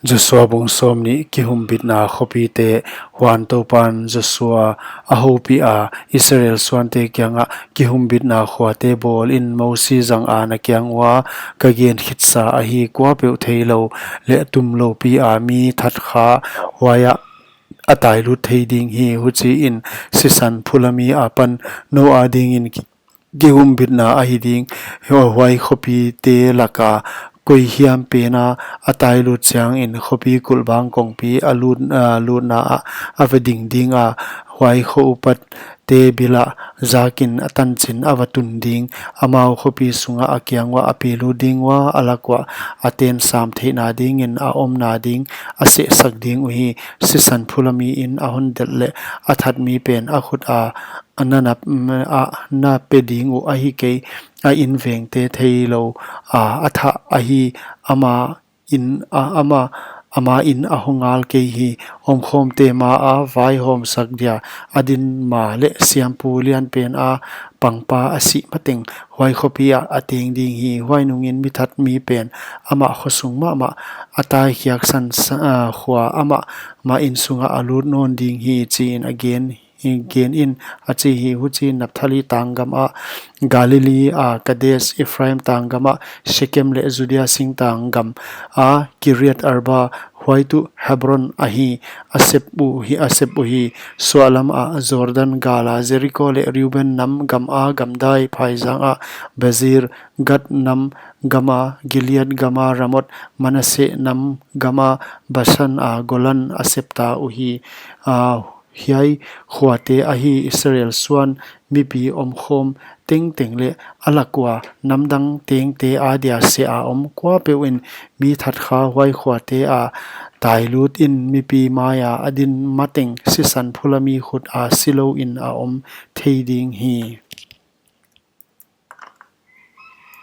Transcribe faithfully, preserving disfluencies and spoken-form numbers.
Joshua bung sawmnih. Kihumbitna khopite. Huan Toupan Joshua a houpiha, Israel suante kiangah, kihumbitna khuate bawlin Mosi zanga na kiang ua ka gen khitsa ahi, kuapeuh theilou leh tumloupi a mi that kha huaiah a tailut thei ding hi. Huchiin sisan phulami apan nou adingin ki- kihumbitna ahi ding. Huai khopite laka koi hiam pena a tailut chiangin khopi kulhbang kongpi a lut, a lutna ah a va ding dinga, huai kho upate bilah zakin a tanchin a va tun ding. Amau khopi sunga a kiang uah a pilut ding ua, a lak uah a ten sam theihna dingin a omna ding a sehsak ding uhi. Sisan phulamiin a hon delh leh a thatmi pen a khut a a na, na, a na pe ding uh ahi kei, a invengte theilou a, a thah ahi, ama in, a, ama, ama in a hong ngal kei hi. Omkhawmte maa vaihawmsak dia a din ma leh siampu lianpen a pangpa a sih mateng huai khopi ah a teng ding hi. Huai nungin mi thatmi pen amah khosung mahmah a taikhiak san, sa-, a, khua amah mah in sunga a lut nawn ding hi, chiin a gen gen in a chi hi. Huchiin Naphtali tang gamah, Galilee a Kadesh, Ephraim tang gamah Shechem leh Judea singtang gam a Kiriath Arba, huai tuh Hebron ahi, a sep uhi, a sep uhi. Suahlam ah Jordan gala Jeriko leh Reuben nam gama gamdai phaizang ah Bezer, Gad nam gama Gilead gama Ramoth, Manasseh nam gama Bashan a Golan a septa uhi. A, hiai khuate ahi Israel suan mipi omkhawm tengteng leh a lak ua namdang tengte adia seh a om kuapeuhin mi that kha huai khuate a tailutin mipi maia a din mateng sisan phulami khut a silouin a om thei ding hi.